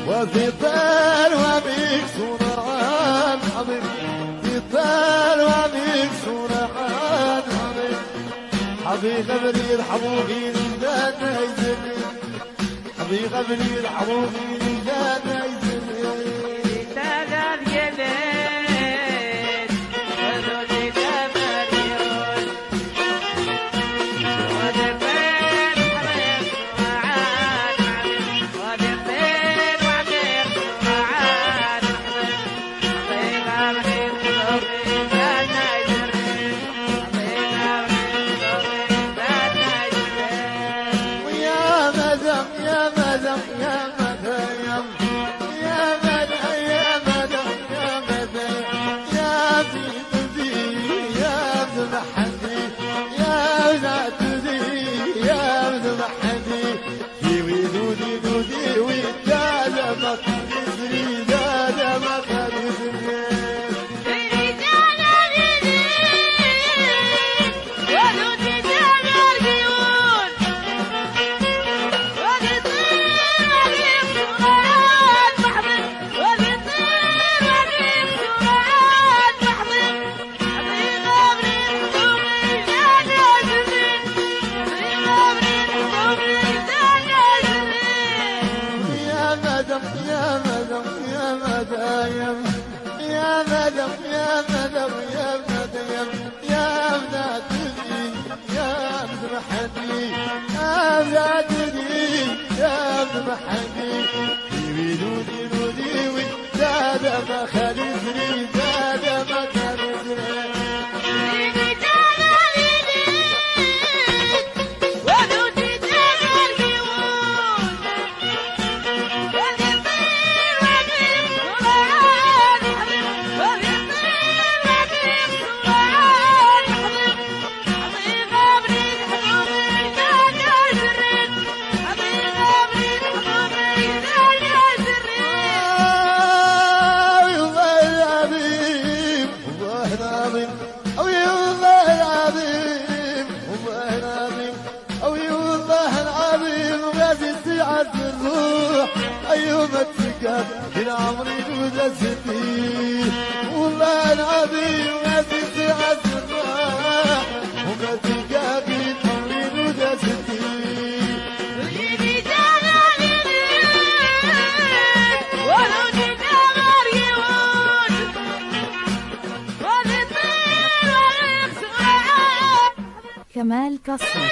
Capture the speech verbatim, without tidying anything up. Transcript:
وفي الدار وميك صورة عن حبيب، في الدار وميك صورة عن حبيب. حبيب أبريد حبوبي لدانا يزمي، حبيب أبريد حبوبي لدانا يزمي. يا مدام، يا مدام، يا مدام، يا مدام، يا مدام، يا مدام، يا سيدي، يا مدام حمدي، يا سيدي، يا مدام حمدي. يا مدام، يا مدام، يا مدام، يا مدام، يا مدام، يا مدام، يا مدام، يا مدام، يا مدام، يا مدام، يا مدام، يا مدام، آي والله العظيم، والله العظيم، آي والله العظيم، والله العظيم، آي والله العظيم، غازي سعاد الروح. أيوم تلقاك بين عمري ولا زدي، والله العظيم، غازي سعاد الروح. وما تلقاك بين عمري ولا زدي. كمال كاسترو.